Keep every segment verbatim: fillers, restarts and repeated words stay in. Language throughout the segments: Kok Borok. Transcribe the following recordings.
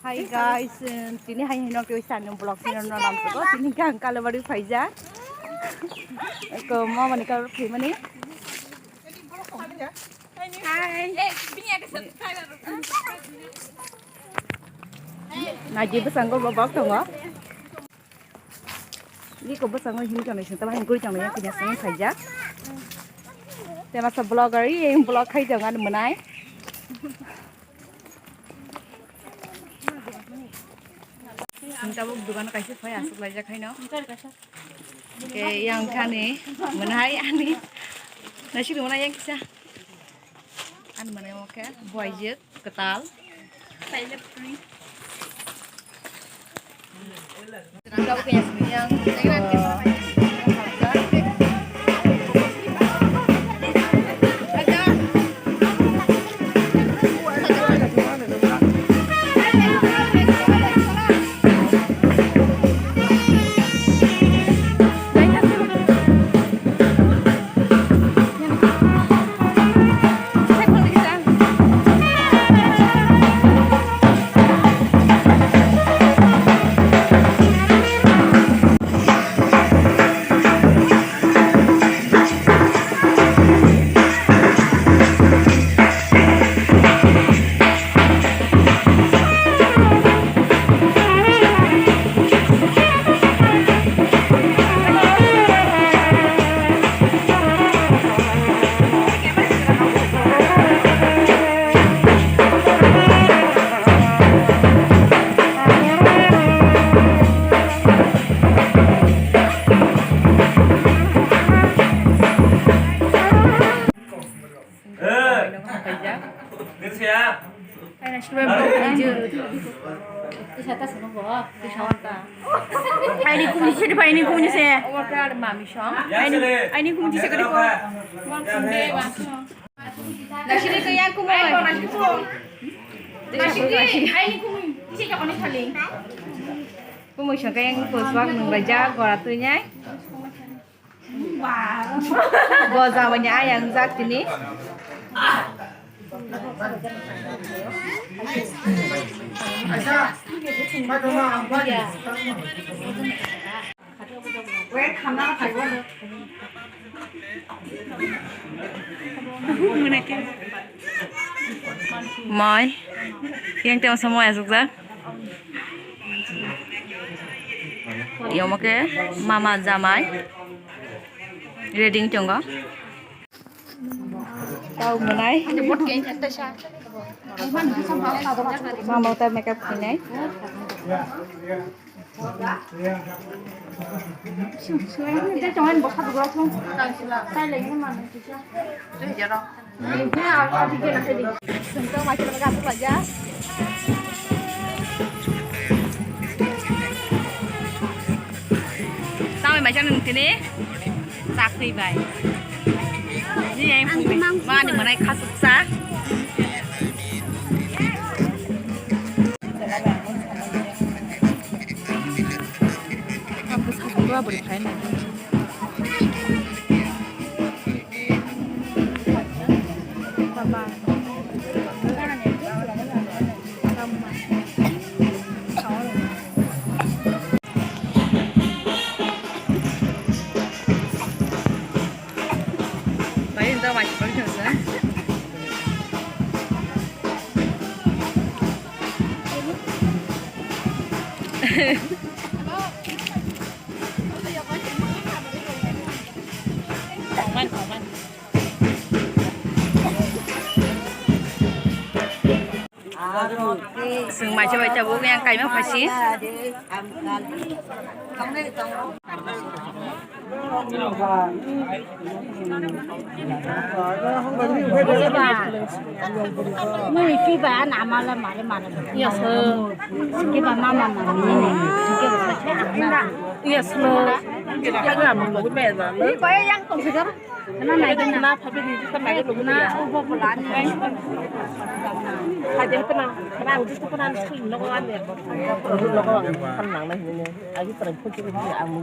Hi guys, um, tini hai hino twi sani vlog ni no lam ko tini kang kalabari phaija. Ko mama ni kar phimani. Hi. Naji bwskango bo bok tongo. Iko bwskango himwi tongo, sing tamo himwi guri tongo, yang kini sing khaijak. Te masa vlogger, i vlog khai tongo ani mwnai. Sing tabuk dugan kaisa phai aswk laijak haino. Ke yang thani mwnai ani. Nasi mwnai yang kisa. Ani mwnai o khe buaijwk kwtal. Aini kumni se, aini kumni se. Aini, aini kumni se kadi ko. Nasiri ko yang kumni. Nasiri, aini kumni se jakoni khali. Kumui saka yang ko swak nung baja gora tunyai. Bo jabani ayang jak tini. Moi, yang tengah semua ya, sukses. Yomo khe mama jamai ready wng tongo. Tau mwnai. Mama ta makeup khainai. Tamai mai chang nung tini chakri bai. Ni ai mani manai khasuk sa. Chwng maisa bai tabuk yang kaima phaisi. Mui kiba na mala mare mare. Iya, sir. Kiba mama mama. Kiba sa sa. Iya, sir. Kiba mama mama. Ini kaya yang komputer. Kena naik na. Kena phabi ni, kena naik dulu. Na ubo bulan. Hajar kena, kena uji tu kena school nogo ane. Nogo ane, kena nang na ini. Agi terang pun kena dia amu.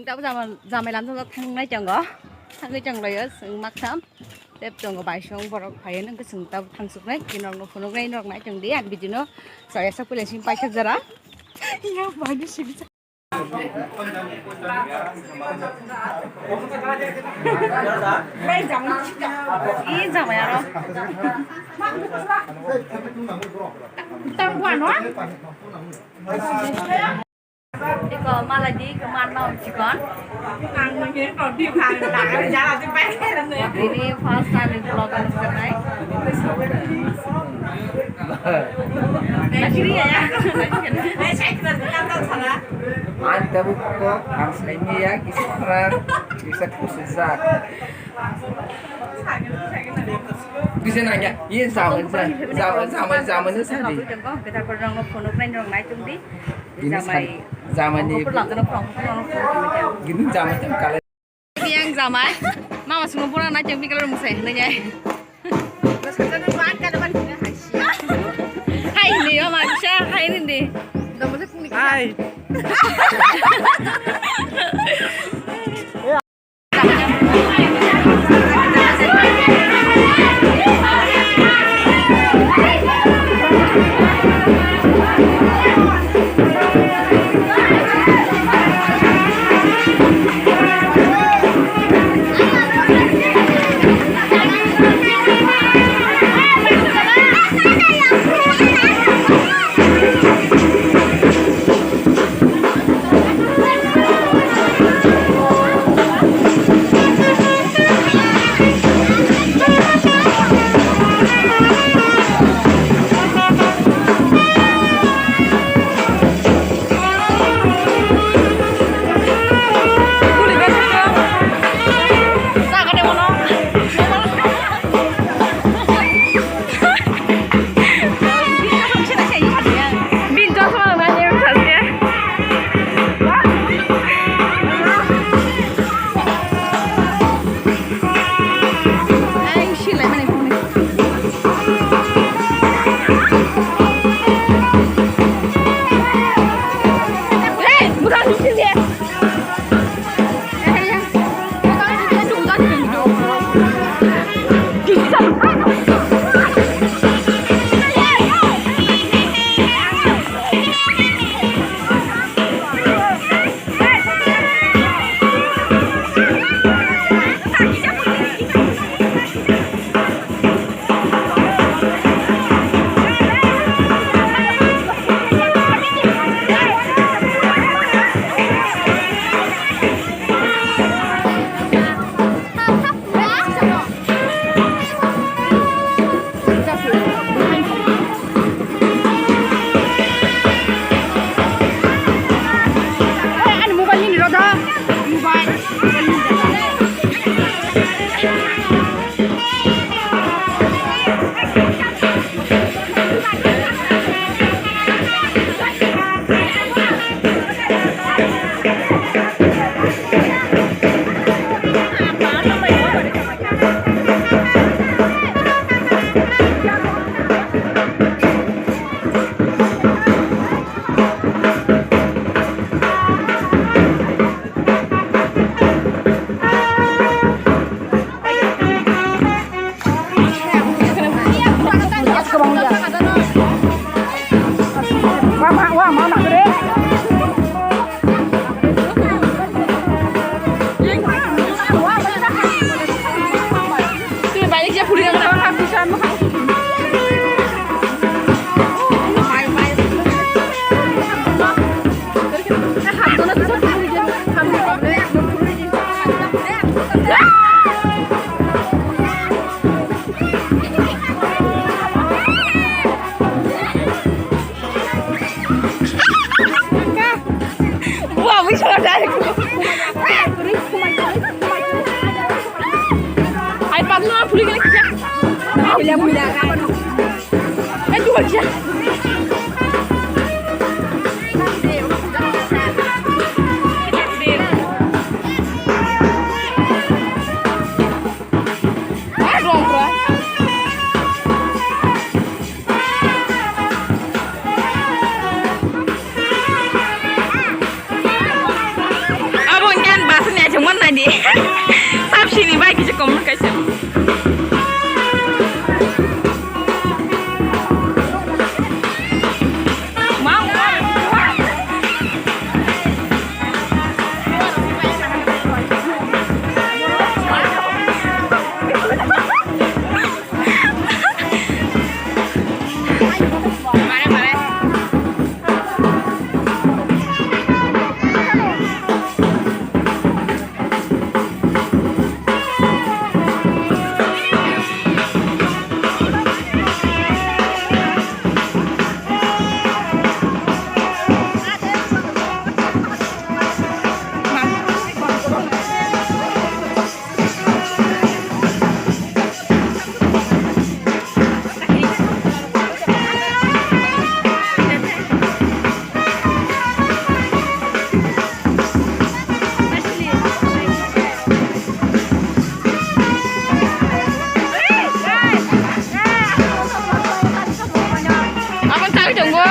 Tabuk jama-, jamai lamjak thangnai tongo. Thangwi tonglaio chwng maktham. Tep tongo baisong borok phaiya nang chwng tabuk thangsuknai. Norokno phunuknai norok nai tongdi. Ang video no saya sak pula sing paisa jara. Ya, bagus sih. Ih, jamai aro. Tang buano? Iko malai di, iko manma chikon. Ang mungkin kau di bukan tak ada jalan di pasar ni. Ini first time vlog ang sekarang. Akhirnya ya. Eh, saya kira kata salah. Ang tabuk ko, ang sa inyo ya, kisa parang, kisa kusisa. Bisa nanya, iya, sama, sama, sama, sama, sama, sama. Kita kurang mau phunuknai norok nai tongdi. Gini jamai, sari, jamai ni. Aku pulang kena pulang, pulang, pulang, pulang. Gini jamai kan kalian. Yang jamai, mama semua pulang nai tongdi kalau musai nanya. Hai, ini ya, Manisha, hai, ini di. Hai. Ai, pagno, puli gele kya? Puli, puli. Eh, tu kya? Abo hwnkhe ang Abang tangwi tongo.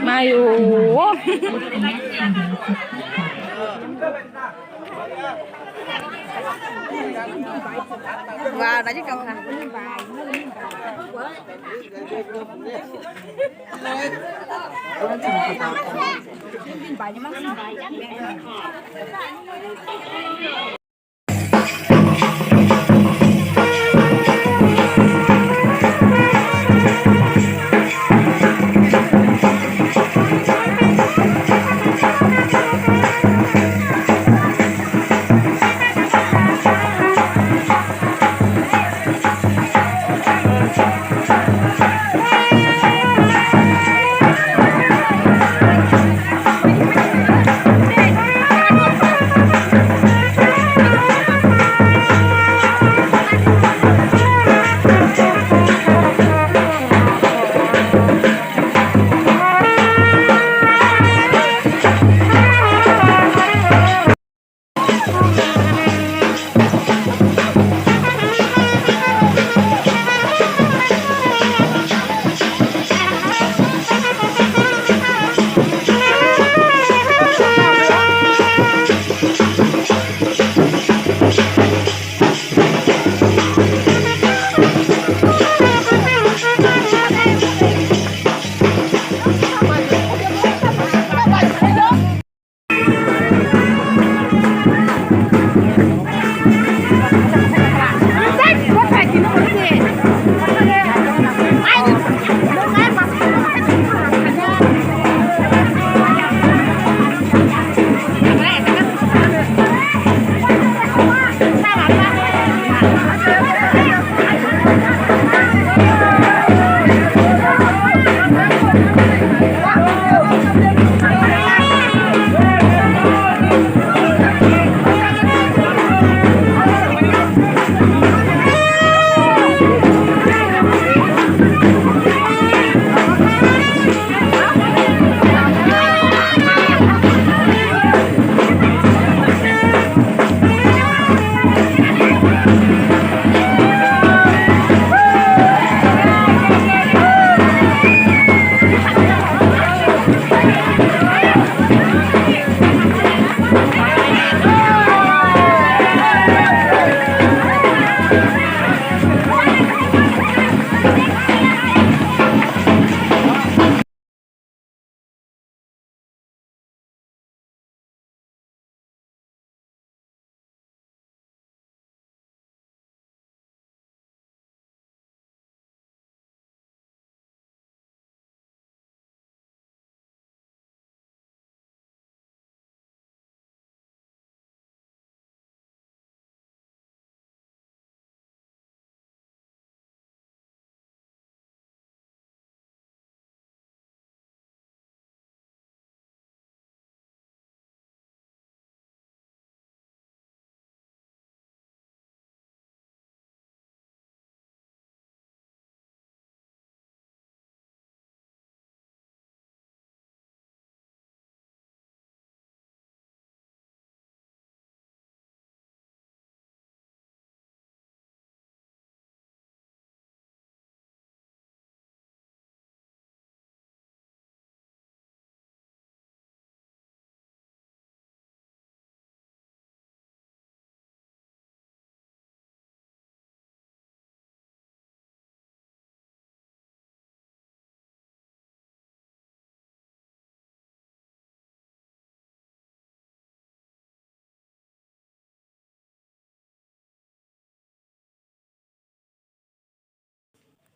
Mayo. Wah, tadi kau kan.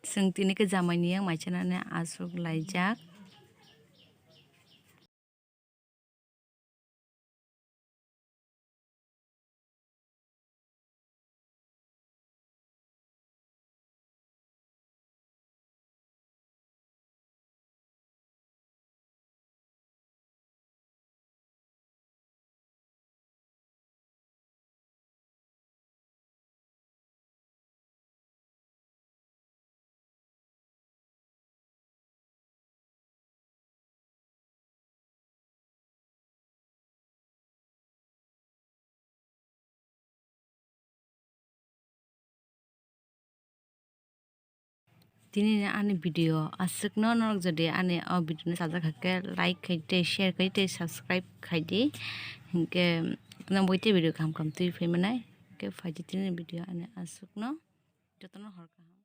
Chwng tini khe jamaini yang mai chanani aswk laijak. Tini ani video aswkno, norok jodi ani o video no chajak kha khe like khai tei share khai tei subscribe khai di, hinkhe nang bo tei video kaham kaham twi phai manai. Hinkhe phai di tini video ani aswkno, jotono hor kaham.